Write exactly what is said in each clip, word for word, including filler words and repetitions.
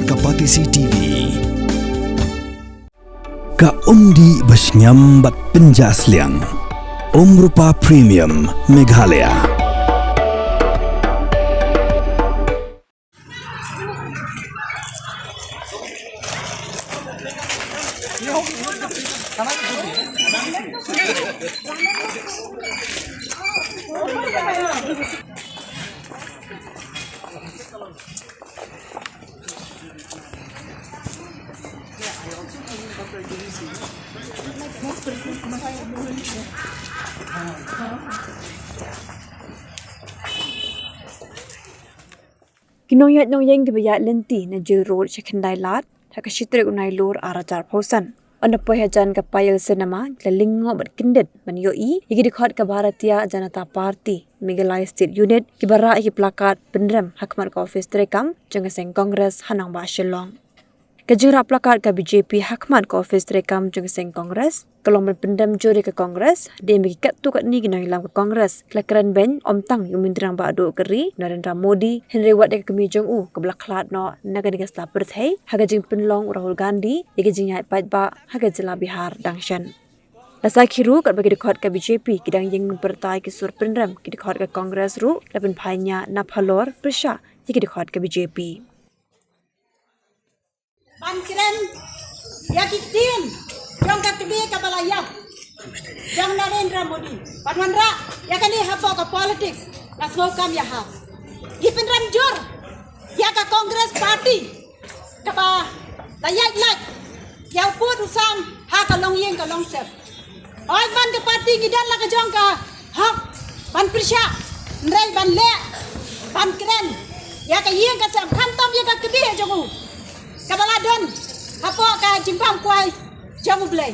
Ka Batesi T V. Ka umdih ba shngiam bad pynjah sliang. Umrupa Premium Meghalaya. Ki nongïaid nongïeng kiba ïaid lynti na Jail Road sha Khyndailad ha ka shi tarik u Nailur ar hajar arphew san. Ynda poi hajan ka Payal Cinema, ki la lyngngoh bad kyndit ban ïohi ïa ki dkhot ka Bharatiya Janata Party Meghalaya State Unit kiba rah ïa ki placard pynrem ha khmat ka ophis treikam jong ka seng Congress ha nongbah Shillong. Ka jingrah placard ka B J P ha khmat ka ophis treikam jong ka seng Congress ka long ban pynrem jur ïa ka Congress, dei ba ki katto katne ki nongïalam ka Congress ki la kren beiñ ym tang ïa u Myntri Rangbah duh ka ri Narendra Modi, hynrei wat ïa ka kmie jong u kaba la khlad noh na kane ka sla pyrthei ha ka jingpynlong u Rahul Gandhi ïa ka jingïaid paidbah ha ka jylla Bihar dang shen. La sakhi ruh katba ki dkhot ka B J P ki dang ïeng ban pyrta ïa ki sur pynrem, ki dkhot ka Congress ruh la pynphai nia na phalor pyrshah ïa ki dkhot ka B J P. Ban kren ïa ki ktien jong ka kmie kaba la ïap jong Narendra Modi ban wanrah ïa kane hapoh ka politics, nga sngew kam ïahap. Ngi pynrem jur ïa ka Congress Party kaba la ïaid lait ïa u pud u sam ha ka longïing ka longsem. Hooid, man ka party ngi don la ka jong ka hok ban pyrshah, hynrei ban leh, ban kren ïa ka ïing ka sem, khamtam ïa ka kmie jong u kaba la don hapoh ka jingbam kwai jong U Blei.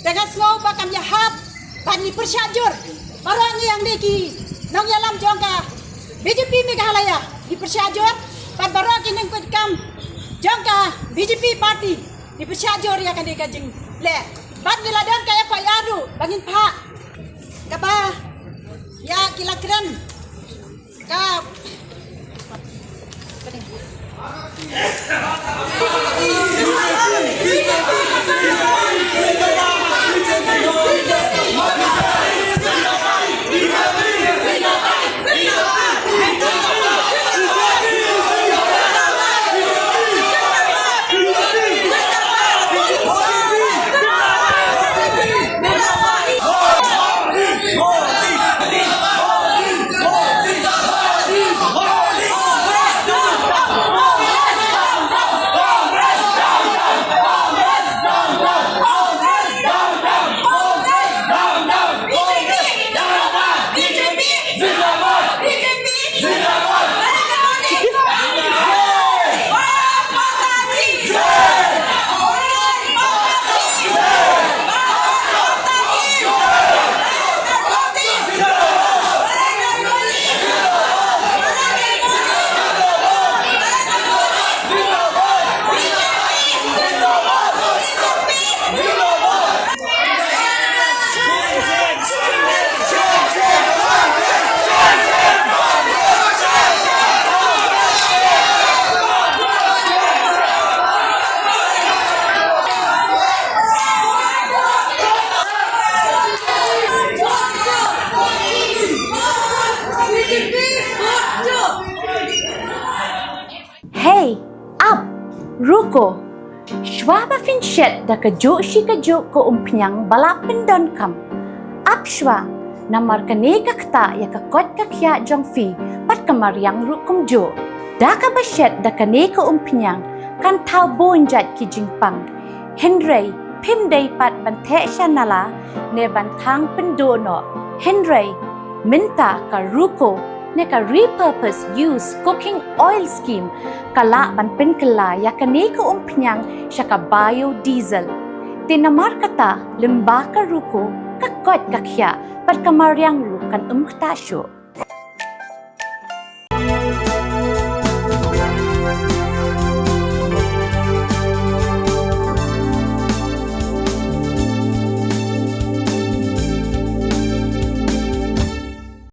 Te nga sngew ba kam ïahap ban ngi pyrshah jur. Baroh ngi hangne ki nongïalam jong ka B J P Meghalaya ngi pyrshah jur, bad baroh ki nongpeit kam jong ka B J P party ngi pyrshah jur ïa kane ka jingleh. Bad ngi la don ka F I R ruh ba ngin phah, kaba ïa ki la kren ka Hey, ap, ruko. Shuwa ba phin shet da kajuh shi kajuh ka umphniang ba la pyndonkam, ap shuwa, namar kane ka ktah ïa ka koit ka khiah jong phi bad ka mariang ruh kumjuh. Da kaba shet da kane ka umphniang kan thaw bun jait ki jingpang. Hynrei phim dei pat ban theh sha nala ne ban thang pynduh noh. Hynrei mynta ka ruko ne ka repurpose use cooking oil scheme ka lah ban pynkylla ïa kane ka umphniang sha ka biodiesel. Te namar kata, lyngba ka ruko, ka koit ka khiah bad ka mariang ruh kan ym ktah shuh.